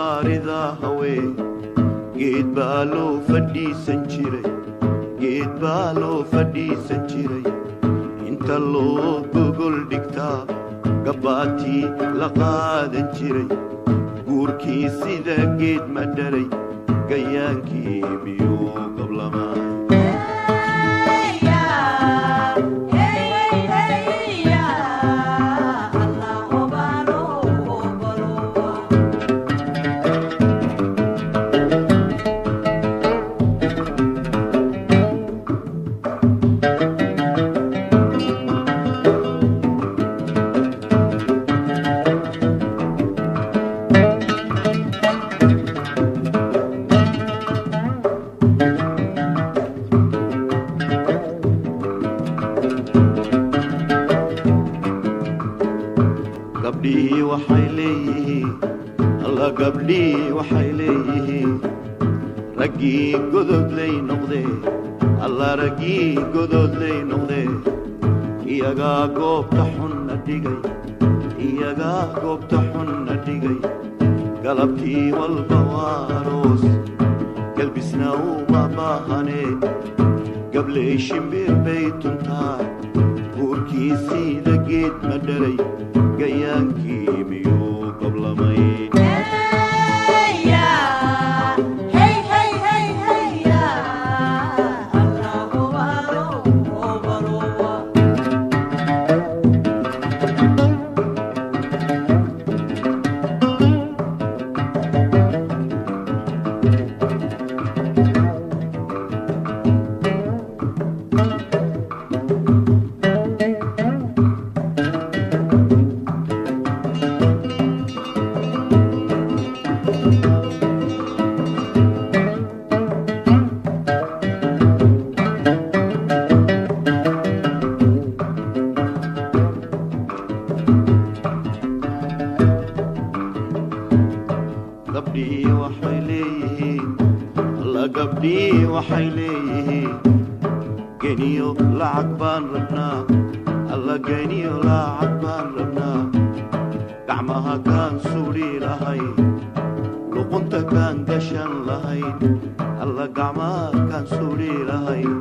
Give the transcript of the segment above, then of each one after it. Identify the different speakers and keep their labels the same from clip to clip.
Speaker 1: Gawaarida hawee geed baa loo fadhiisan jiray, geed baa loo fadhiisan jiray, inta loo gogol dhigtaa gabbaatii la qaadan jiray. Guurkii sida geed ma dharay, gayaankii miyuu gablamay? Gabdhihii waxay leeyihiin, alla gabdhihii waxay leeyihiin, raggii gododlay noqdee, alla raggii gododlay noqdee, iyagaa goobta xunna dhigay, iyagaa goobta xunna dhigay. Galabtii walba waa aroos, galbisna uma baahanee, gabley shimbir bay tuntaa. Guurkii sida geed ma dharay, gayaankii miyuu gablamay? Gabdhihii waxay leeyihiin, alla gabdhihii waxay leeyihiin, geniyo lacag baan rabnaa, alla geniyo lacag baan rabnaa, gacmaha kaan sudhi lahayn, luqunta kaan gashan lahayn, alla gacmaha kaan sudhi lahayn,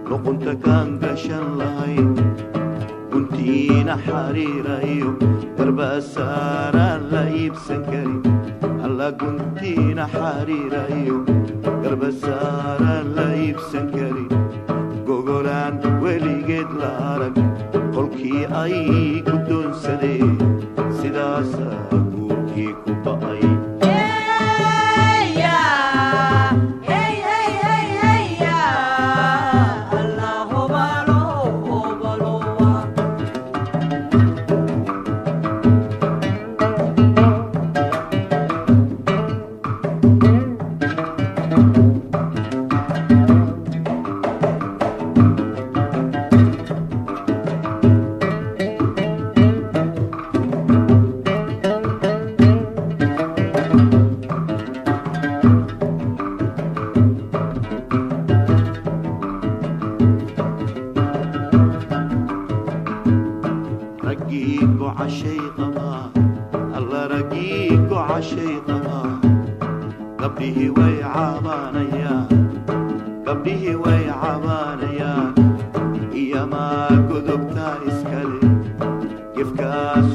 Speaker 1: luqunta kaan gashan lahayn, guntiina xariira iyo garbasaaraan la iibsan karin, alla guntiina xariira iyo garbasaaraan la iibsan karin, gogolaan weligeed la arag qolkii ay guddoonsadeen, sidaasaa guurkii ku ba'ay. Raggii gocashay qabaa, alla raggii gocashay qabaa, gabdhihii way cabaanayaan, gabdhihii way cabaanayaan, iyamaa godobtaa iskale gefkaas